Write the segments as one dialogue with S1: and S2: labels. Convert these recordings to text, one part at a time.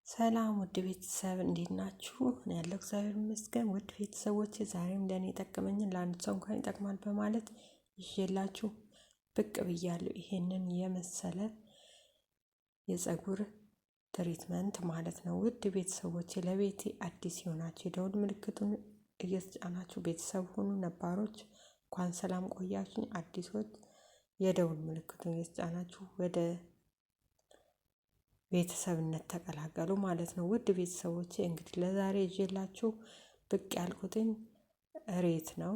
S1: ሰላም ውድ ቤተሰብ እንዴት ናችሁ? እኔ ያለው እግዚአብሔር ይመስገን። ውድ ቤተሰቦች ዛሬም ለእኔ የጠቀመኝን ለአንድ ሰው እንኳን ይጠቅማል በማለት ይዤላችሁ ብቅ ብያለሁ። ይሄንን የመሰለ የፀጉር treatment ማለት ነው። ውድ ቤተሰቦች ለቤቴ አዲስ የሆናችሁ የደውል ምልክቱን እየተጫናችሁ ቤተሰብ ሁኑ። ነባሮች እንኳን ሰላም ቆያችሁኝ። አዲሶች የደውል ምልክቱን እየተጫናችሁ ወደ ቤተሰብነት ተቀላቀሉ ማለት ነው። ውድ ቤተሰቦቼ እንግዲህ ለዛሬ ይዤላችሁ ብቅ ያልኩትኝ እሬት ነው።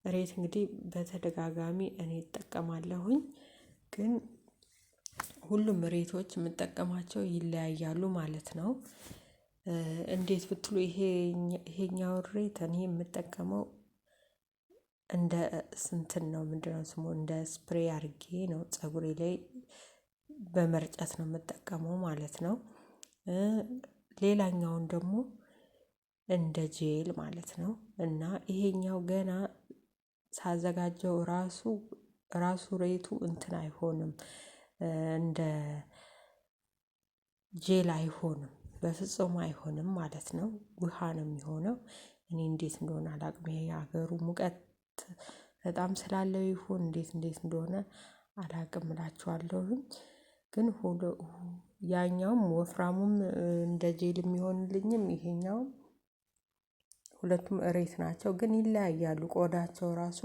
S1: እሬት እንግዲህ በተደጋጋሚ እኔ እጠቀማለሁኝ፣ ግን ሁሉም እሬቶች የምጠቀማቸው ይለያያሉ ማለት ነው። እንዴት ብትሉ ይሄኛው እሬት እኔ የምጠቀመው እንደ ስንትን ነው ምንድነው ስሙ እንደ ስፕሬ አድርጌ ነው ፀጉሬ ላይ በመርጨት ነው የምጠቀመው ማለት ነው። ሌላኛውን ደግሞ እንደ ጄል ማለት ነው። እና ይሄኛው ገና ሳዘጋጀው ራሱ ራሱ ሬቱ እንትን አይሆንም፣ እንደ ጄል አይሆንም፣ በፍጹም አይሆንም ማለት ነው። ውሃ ነው የሚሆነው። እኔ እንዴት እንደሆነ አላቅም። ይሄ የሀገሩ ሙቀት በጣም ስላለው ይሁን እንዴት እንዴት እንደሆነ አላቅም እላችኋለሁኝ። ግን ያኛውም ወፍራሙም እንደ ጄል የሚሆንልኝም ይሄኛውም ሁለቱም እሬት ናቸው፣ ግን ይለያያሉ። ቆዳቸው ራሱ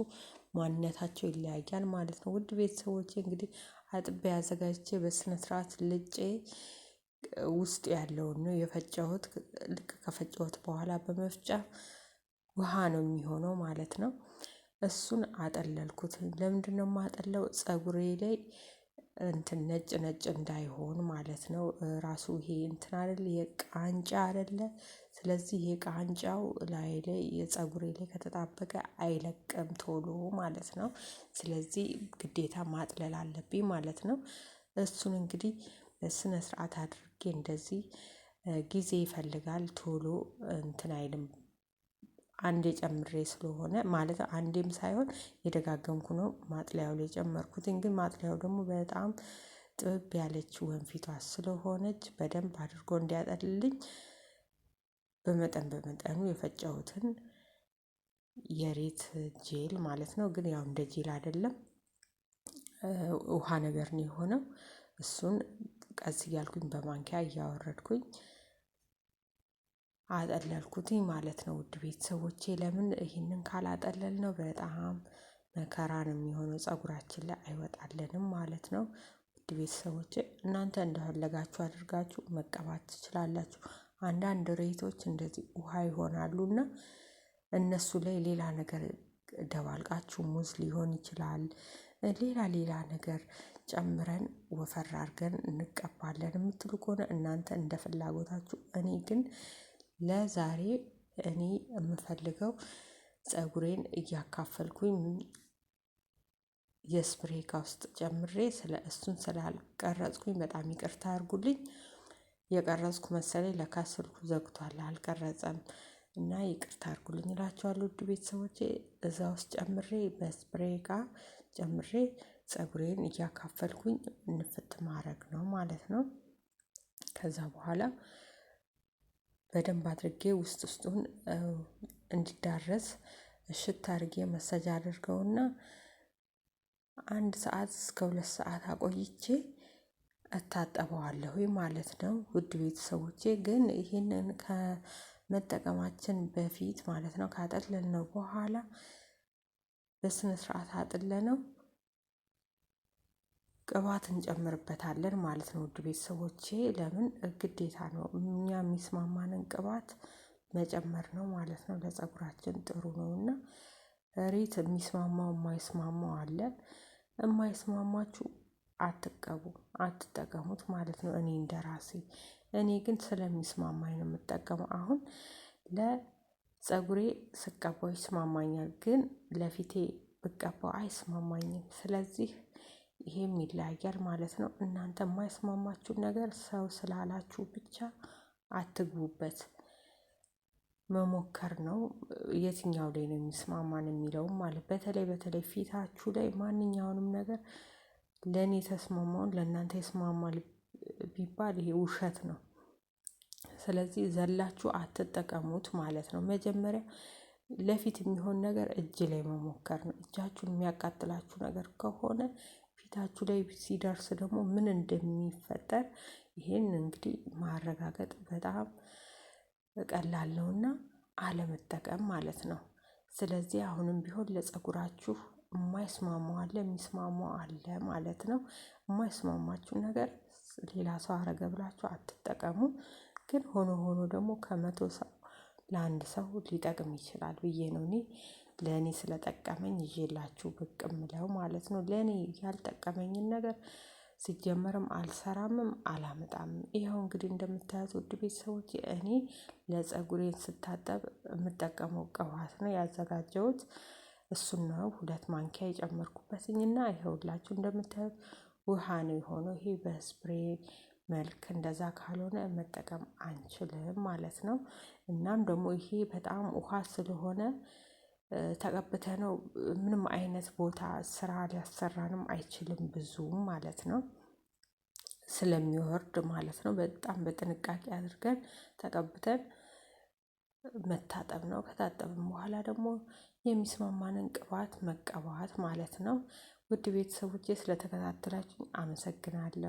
S1: ማንነታቸው ይለያያል ማለት ነው። ውድ ቤተሰቦቼ እንግዲህ አጥቤ አዘጋጅቼ በስነ ስርዓት ልጬ ውስጥ ያለውን ነው የፈጨሁት። ልክ ከፈጨሁት በኋላ በመፍጫ ውሃ ነው የሚሆነው ማለት ነው። እሱን አጠለልኩት። ለምንድነው የማጠለው? ፀጉሬ ላይ እንትን ነጭ ነጭ እንዳይሆን ማለት ነው። ራሱ ይሄ እንትን አይደል የቃንጫ አይደለ? ስለዚህ ይሄ ቃንጫው ላይ ላይ የፀጉሬ ላይ ከተጣበቀ አይለቅም ቶሎ ማለት ነው። ስለዚህ ግዴታ ማጥለል አለብኝ ማለት ነው። እሱን እንግዲህ በስነ ስርዓት አድርጌ እንደዚህ ጊዜ ይፈልጋል፣ ቶሎ እንትን አይልም። አንዴ ጨምሬ ስለሆነ ማለት አንዴም ሳይሆን የደጋገምኩ ነው ማጥለያው ላይ የጨመርኩትኝ። ግን ማጥለያው ደግሞ በጣም ጥብብ ያለች ወንፊቷ ስለሆነች በደንብ አድርጎ እንዲያጠልልኝ በመጠን በመጠኑ የፈጨሁትን የሬት ጄል ማለት ነው። ግን ያው እንደ ጄል አይደለም፣ ውሃ ነገር ነው የሆነው። እሱን ቀስ እያልኩኝ በማንኪያ እያወረድኩኝ አጠለልኩትኝ ማለት ነው። ውድ ቤተሰቦቼ ለምን ይህንን ካላጠለል ነው በጣም መከራ ነው የሚሆነው፣ ፀጉራችን ላይ አይወጣልንም ማለት ነው። ውድ ቤተሰቦቼ እናንተ እንደፈለጋችሁ አድርጋችሁ መቀባት ትችላላችሁ። አንዳንድ ሬቶች እንደዚህ ውሃ ይሆናሉና እነሱ ላይ ሌላ ነገር ደባልቃችሁ ሙዝ ሊሆን ይችላል፣ ሌላ ሌላ ነገር ጨምረን ወፈር አድርገን እንቀባለን የምትሉ ከሆነ እናንተ እንደ ፍላጎታችሁ። እኔ ግን ለዛሬ እኔ የምፈልገው ፀጉሬን እያካፈልኩኝ የስፕሬ እቃ ውስጥ ጨምሬ ስለ እሱን ስላልቀረጽኩኝ በጣም ይቅርታ አድርጉልኝ። የቀረጽኩ መሰለኝ ለካ ስልኩ ዘግቷል፣ አልቀረጸም እና ይቅርታ አድርጉልኝ እላችኋለሁ። ውድ ቤተሰቦቼ እዛ ውስጥ ጨምሬ በስፕሬ እቃ ጨምሬ ፀጉሬን እያካፈልኩኝ ንፍት ማድረግ ነው ማለት ነው። ከዛ በኋላ በደንብ አድርጌ ውስጥ ውስጡን እንዲዳረስ እሽት አድርጌ መሰጃ አድርገውና 1 ሰዓት እስከ 2 ሰዓት አቆይቼ እታጠበዋለሁ ማለት ነው። ውድ ቤተሰቦቼ ግን ይህንን ከመጠቀማችን በፊት ማለት ነው ካጠለልነው በኋላ በስነ ስርዓት አጥለነው ቅባት እንጨምርበታለን ማለት ነው። ውድ ቤተሰቦቼ ለምን ግዴታ ነው፣ እኛ የሚስማማንን ቅባት መጨመር ነው ማለት ነው። ለፀጉራችን ጥሩ ነው እና ሬት የሚስማማው የማይስማማው አለ። የማይስማማችሁ አትቀቡ፣ አትጠቀሙት ማለት ነው። እኔ እንደራሴ እኔ ግን ስለሚስማማኝ ነው የምጠቀመው። አሁን ለፀጉሬ ስቀባው ይስማማኛል፣ ግን ለፊቴ ብቀባው አይስማማኝም። ስለዚህ ይሄም ይለያያል ማለት ነው። እናንተ የማይስማማችሁን ነገር ሰው ስላላችሁ ብቻ አትግቡበት። መሞከር ነው የትኛው ላይ ነው የሚስማማን የሚለውም ማለት በተለይ በተለይ ፊታችሁ ላይ ማንኛውንም ነገር ለእኔ የተስማማውን ለእናንተ ይስማማል ቢባል ይሄ ውሸት ነው። ስለዚህ ዘላችሁ አትጠቀሙት ማለት ነው። መጀመሪያ ለፊት የሚሆን ነገር እጅ ላይ መሞከር ነው። እጃችሁን የሚያቃጥላችሁ ነገር ከሆነ ፊታችሁ ላይ ሲደርስ ደግሞ ምን እንደሚፈጠር ይሄን እንግዲህ ማረጋገጥ በጣም ቀላል ነውና አለመጠቀም ማለት ነው። ስለዚህ አሁንም ቢሆን ለፀጉራችሁ የማይስማማው አለ፣ የሚስማማው አለ ማለት ነው። የማይስማማችሁ ነገር ሌላ ሰው አረገ ብላችሁ አትጠቀሙ። ግን ሆኖ ሆኖ ደግሞ ከ100 ሰው ለአንድ ሰው ሊጠቅም ይችላል ብዬ ነው እኔ ለእኔ ስለጠቀመኝ ይዤላችሁ ብቅ እምለው ማለት ነው። ለእኔ ያልጠቀመኝን ነገር ሲጀመርም አልሰራምም አላመጣም። ይኸው እንግዲህ እንደምታዩት ውድ ቤተሰቦች እኔ ለፀጉሬን ስታጠብ የምጠቀመው ቅባት ነው ያዘጋጀሁት። እሱን ነው 2 ማንኪያ የጨመርኩበትኝና ይኸውላችሁ እንደምታዩት ውሃ ነው የሆነው። ይሄ በስፕሬ መልክ እንደዛ ካልሆነ መጠቀም አንችልም ማለት ነው። እናም ደግሞ ይሄ በጣም ውሃ ስለሆነ ተቀብተነው ምንም አይነት ቦታ ስራ ሊያሰራንም አይችልም ብዙም ማለት ነው። ስለሚወርድ ማለት ነው። በጣም በጥንቃቄ አድርገን ተቀብተን መታጠብ ነው። ከታጠብን በኋላ ደግሞ የሚስማማንን ቅባት መቀባት ማለት ነው። ውድ ቤተሰቦቼ ስለተከታተላችሁኝ አመሰግናለሁ።